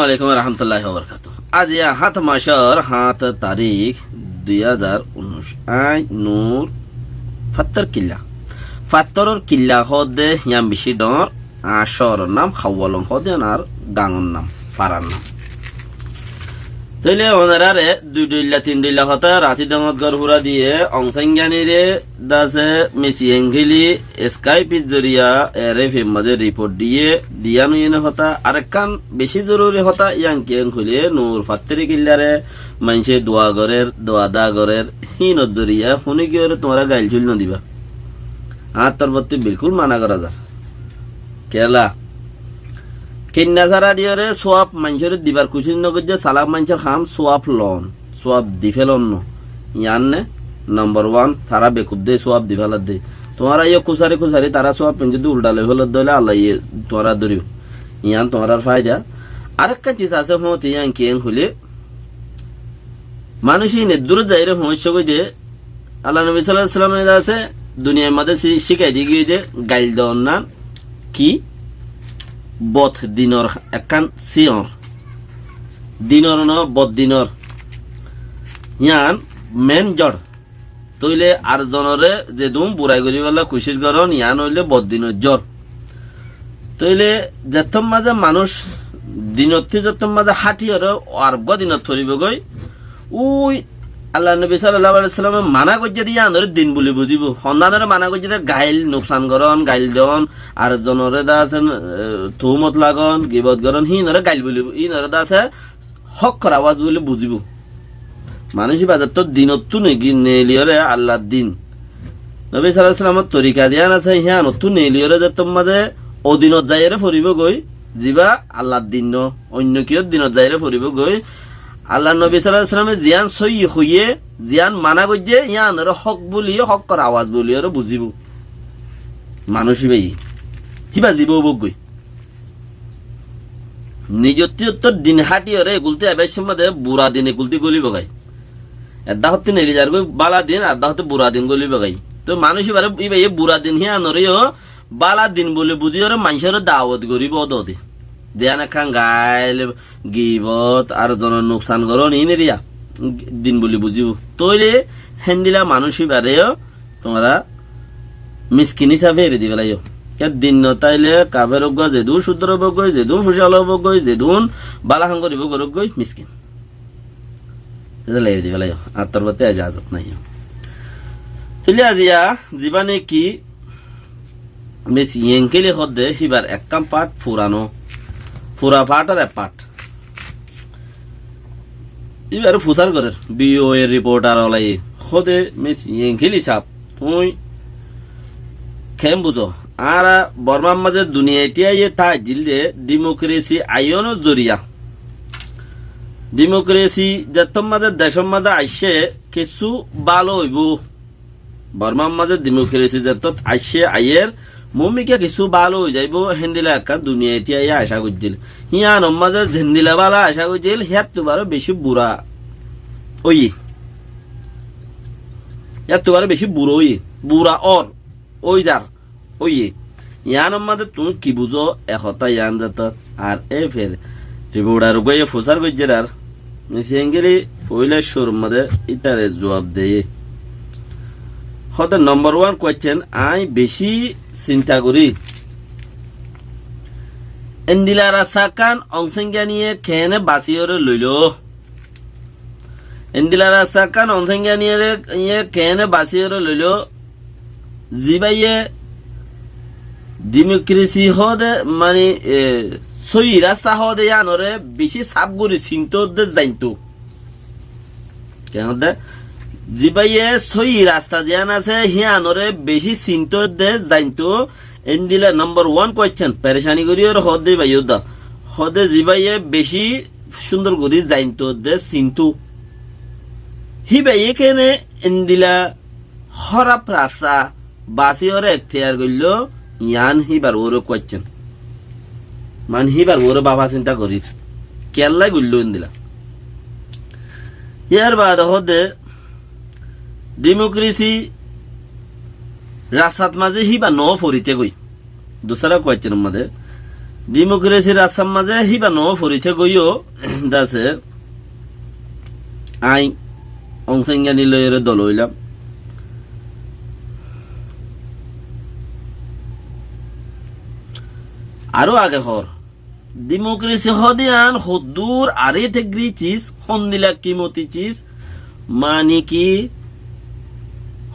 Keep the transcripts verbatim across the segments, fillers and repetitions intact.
Alaikum warahmatulláhi wabarakátuhu. Aijja háñt macór háñt tarík dui házar unnúic. Aññí Nur Fattór Killa. Fattóror killa hoódde yián bicí dhoóñr, añár cóoror nam Háwalon hoódde, añár gañor nam, farar nam. Tóile onoráre dui dhoilla tin dhoilla hotá rasí dóñgot gor fura diyé, Ong San Suu Kyi re dase Miss Aung Hlaing Skáipor zoriya R F Ar mazé riport diyé, diyán óiye né hotá. Arekkán bicí zoruri hotá, yián kiyé hoilé Nur Fattór Killare maincé dua gorér, dua dá gorér, híinor zoriya fúni giyóre tuáñra gail cúil nodibá. Añár torfóttu bilkúl mana gorá zar. Kiyólla? Kinna sára diyóre sóab maincóre dibar kucíc nogoijjé, salak maincór ham sóab loón, sóab di félon no. Yián né nombor wan, tará bekuf de sóab di félar de. Tuáñra yó kúsari kúsari tará sóab maincór de uldha loi félar de óile Allaye tuáñra dóribo. Yián tuáñrar faida. Arekkán ciz asé, hoóñti yián kiyé hoilé, manúic íin eddúrot zaiyóre foóñiccé goi de, Allar nobi sallallahu alaihi wasallam e asé, duniyair mazé cíkai di giyé de, gail doonnan ki, bot dinor ekkán siyóñr. Dinor no, bot dinor. Yián men zor. Tóile ar zonoré zedún burai goríbolla kucíc gorón, yián óile bot dinor zor. Tóile zettót mazé manúic dinottú zettót mazé háñtiyoré ar uggúa dinot foribóu goi, úi Allar nobi sallallahu alaihi wasallame mana goijjé de yíanoré din buli buzíbou. Honnánoré mana goijjé de gail, nuksan gorón, gail doón, ar zonoré de asé, e, tuhumot lagón, gibot gorón, híinoré gail buli, híinoré de asé hókkor awaz buli buzíbou. Manúic íba zettó dinottú negi-, neeliyóre Allar din, nobi sallallahu alaihi wasallamor torika ziyán asé, híanottú neeliyóre zettót mazé odinot zaiyóre foribóu goi, zibá Allar din no, oinno kiyór dinot zaiyóre foribóu goi. Allar nobi sallallahu alaihi wasallame ziyán sóiyi hoiyé, ziyán mana goijjé, yíanoré hók buli, hókkor awaz buliyóre buzíbou manúic íbaye. Híba zibá óibou goi. Nizottú yottór din háñtiyoré ekultí aibar cómot de bura din ekultí gólibo goi. Edda hottú neeli zargói bála din, edda hottú bura din gólibo goi. Toi manúic íbaré, íbaye bura din híanoré yó bála din buli buzíyoré maincóre dawot goríbou de. Ziyán ekkán gail, gibot, ar zonor nuksan gorón, iín eriya din buli buzíbou. Tóile héndila manúic íbaré yó tuáñra miskin hísafe eri di félaiyó. Kiyá din no táile kafer uggúa zedún cúddor óibou goi, zedún fusal óibou goi, zedún bála ham goríbou gorók goi, miskin. Ezala eri di félaiyó. Añár torfóttu ejazot nái. Tóile aziya zibá niki Miss Aung Hlaing hoódde híbar ekkán part fura no. Fura partor ek part. Íbaré fusár gorér, V O A riportar ólaye. Hoóde, Miss Aung Hlaing sáb, tuñí keén buzó? Añára Bormár mazé duniyai thíyaiyé táaijjíl de, dhimokresi aiyónor zoriya. Dhimokresi zettót mazé decót mazé aiccé, kessú bála óibou. Bormár mazé dhimokresi zettót aiccé aiyér, muúmika kessú bála ói zaibou, héndila ekkán duniyai thíyaiyé acá goijjíl. Híanor mazé zendila bála acá goijjíl, híyattu baró bicí bura óiye. Híyattu baró bicí bura óiye. Bura ór, ói zar, óiye. Yiánor mazé tuñí ki buzó, e hotá yián zetót. Ar e fer riportar uggúaye fusár goijjér ar Miss Aung Hlaing foóila cúrur mazé ítare zuab diyé. Hoóde nombor wan kueccen, aññí bicí sinta gorí. Endila rasta ekkán Aung San Suu Kyi ye keéne basíyoré loiló? Endila rasta ekkán Aung San Suu Kyi ye keéne basíyoré loiló? Zibáye dhimokresi hoóde, mani, e, sóiyi rasta hoóde yíanoré bicí sáf gorí sintóu de zaintóu. Keén hoóde? Zibáye sóiyi rasta ziyán asé, híanoré bicí sintóu de zaintóu. Endila nombor wan kueccen, perecani goríyoré hoóde íbaye uddá. Hoóde zibáye bicí cúndor gorí zaintóu de sintóu. Híbaye keéne endila hóraf rasta basíyoré ektiyar goilló, yián híbar uore kueccen. Mani híbar uore báfa sinta gorír. Kiyólla goilló endila? Yárbaade hoóde dhimokresi rastat mazé híba noó forité goi. Dusára kueccen mazé Dimokresir rastar mazé híba noó forité goiyó, dase aññí Ong San Suu Kyi loiyóre dol óilam. Aró age hoór, dimokresi hoóde yián hoddúr arí thégri cis, hondila kimoti cis, mani ki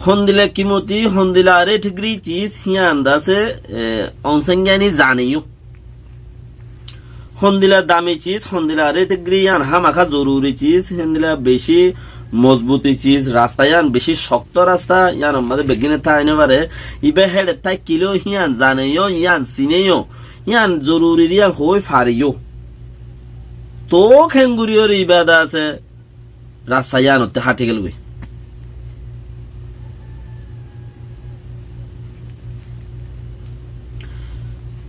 hondila kimoti, hondila arí thégri cis, yián dase, e, Ong San Suu Kyi zane yó. Hondila dami cis, hondila arí thégri yián hámaká zoruri cis, hondila bicí mozbuti cis, rasta yián bicí cokto rasta, yián mazé beggúne tái no fare, ibá héçe táikiló yián zane yó, yián sine yó, yián zoruri de yián hoói fare yó. Toóu kengori óre ibá dase rasta yiánottú háthi gel goi.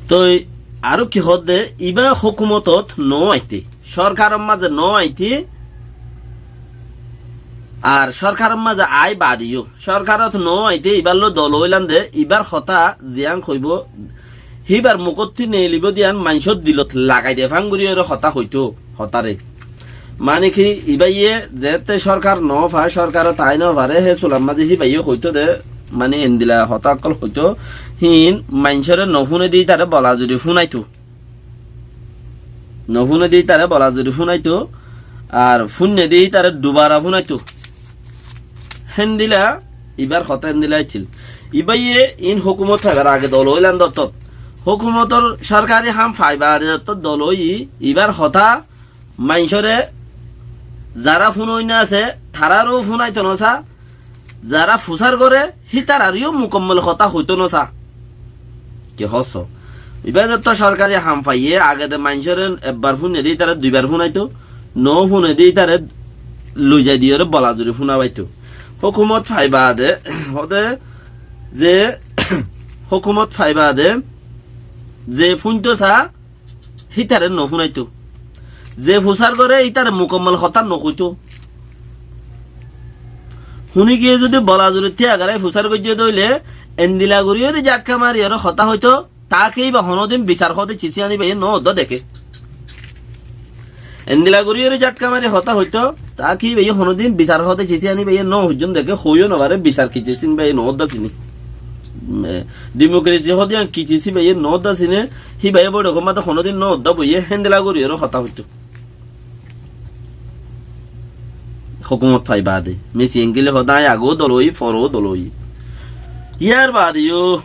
Toi aró ki hoódde, ibá hókumotot noó aité, sórkaror mazé noó aité, ar sórkaror mazé aái baade yó, sórkarot noó aité ibár loi dol óilan de, ibár hotá ziyán hoibó, híbar mukótti neelibóu de yián maincór dilot lagai de fán gorí óre hotá hoitóu, hotáre. Mani ki, ibáye zeéñtte sórkar noó fa, sórkarot aái noó fare, hé sular mazé híbaye hoitóu de, mani endila hotá ókkol hoitóu, híin maincóre nofúne de ítare bolazuri fúnaitóu. Nofúne de ítare bolazuri fúnaitóu, ar fúinne de ítare dubara fúnaitóu. Héndila, ibár hotá héndila accíl. Ibáye iín hókumot faibar age dol óilan de ottót. Hókumotor sórkari ham fai baade ottót dol óiyi, ibár hotá maincóre zará fúnoi no asé, taráre yó fúnaito no sa, zará fusár goré, hítararé yó mukammol hotá hoitó no sa. Ki hoósso? Ibá zeéñtte sórkari ham faiyé, agede maincóre ebbar fúinne de ítare duibar fúnaitóu, noó fúne de ítare loizai diyoré bolazuri fúna baitóu. Hókumot fai baade, hoóde ze, hókumot fai baade, ze fúinto sa, hítare nofúnaitóu. Ze fusár goré, ítare mukammol hotá nohoitóu. Fúni giyé zodi bolazuri tíagarái fusár goijjé de óile, endila gorí óre jatká mari óre hotá hoitóu, taáke íba honódin bisar hoóde cis yián íbaye noódda deké. Endila gorí óre jatká mari hotá hoitóu, taáke íbaye honódin bisar hoóde cis yián íbaye nohoijjón deké, hoiyó nofaré bisar ki cis yián íbaye noódda siné. E, dimokresi hoóde yián ki cis íbaye noódda siné, híbaye boiçókor mazé honódin noódda boiyé, héndila gorí óre hotá hoitóu. Hókumot fai baade. Misi enkili hoóde aññí agóu dol óiyi, foroó dol óiyi. Yárbaade yó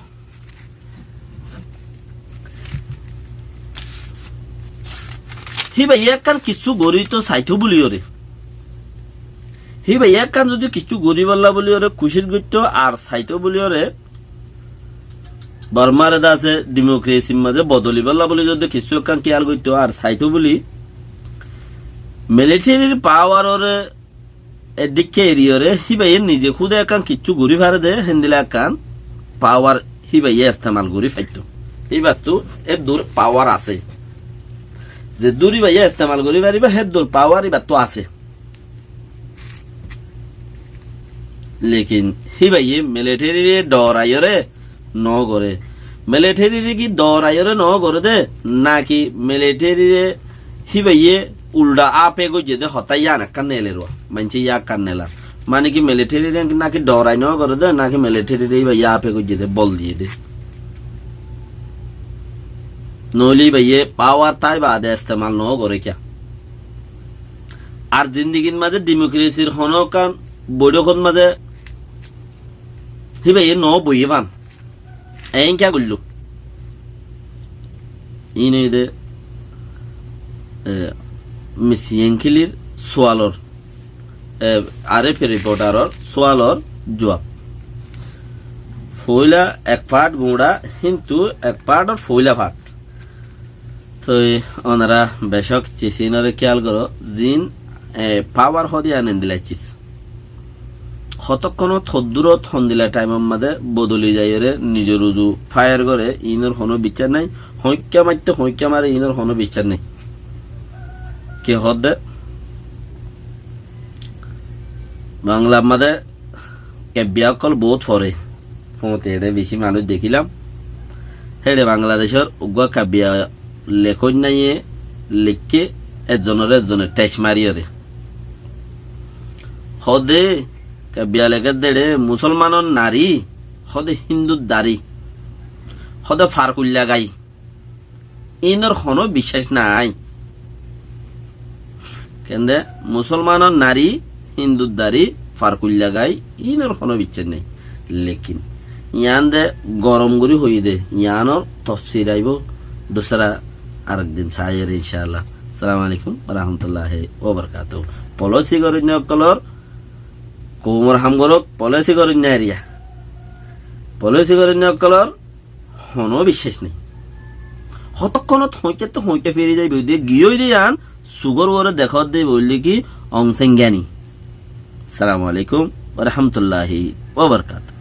híbaye ekkán kissú gorítou saitóu buliyóre. Híbaye ekkán zodi kissú goríbolla buliyóre kucíc goittóu ar saitóu buliyóre, Bormáre dase dimokresi mazé bodolibolla buli zodi kissú ekkán kiyal goittóu ar saitóu buli, militerir pawaroré eddikká eriyóre híbaye nize kúde ekkán kissú gorí fare de, héndila ekkán pawar híbaye estemal gorí faittóu. Híbattu eddur pawar asé. Zeddur híbaye estemal gorí faribá, héddur pawar híbattu asé. Lekin híbaye militeriré dhoraiyóre noó goré. Militeriré ki dhoraiyóre noó goré dé, náki militeriré híbaye ulda ape goijjé dé hotá yián ekkán neelerwa. Maincé yián ekkán neelar. Mane ki militeriré náki dhorai noó goré dé, náki militeriré híbaye ape goijjé dé, bol diyé dé. Noóile híbaye pawar tái baade estemal noó goré kiyá. Ar zindigir mazé dimokrasir honó ekkán boiçókot mazé híbaye noó boiyé fán. Eén kiyá goilló? Iín óilde, e, Miss Yankilir sualor, e, R F A riportaror sualor juab. Foóila ek part guñça, kintu ek partor foóila part. Toi onora becók cis iínoré kíyal goró, ziín, e, pawar hoóde yián endila cis. Hotókkonót hoddúrot hondila thaimor mazé bodoli zaiyóre nizor uzu fáiyar goré, iínor honó biccár nái, hoóikka maitté, hoóikka mare, iínor honó biccár nái. Ki hoódde? Banglar mazé kebbiya ókkol boóut foré. Fúñti eçé bicí manúic dekílam. Héçe Bangladecór uggúa kebbiya Lekóinnaye lekké, ezzonoré ezzone thec mariyóre. Hóde, ke biya lekédde ré, Musólmanor nari, hóde Hindudda ri, hóde farkuilla gai. Inor hono biccác nai. Kende Musólmanor nari, Hindudda ri, farkuilla gai, inor hono biccác nai. Lekin, iyan de gorom gori hoiyé de, iyanor tofsir aibo dusára arek din saiyóre, incáallah. Assalamu alaikum wa rahmatullahi wa barakatuhu. Polisi goróinna ókkolor, koumor ham gorók, polisi goróinna eriya. Polisi goróinna ókkolor hono biccác nai. Hotókkonot hoóñikkáttu hoóñikká feri zaibo de, giyói de iyan, sugór uore dekódde boille ki Aung San Suu Kyi. Assalamu alaikum wa rahmatullahi wa barakatuhu.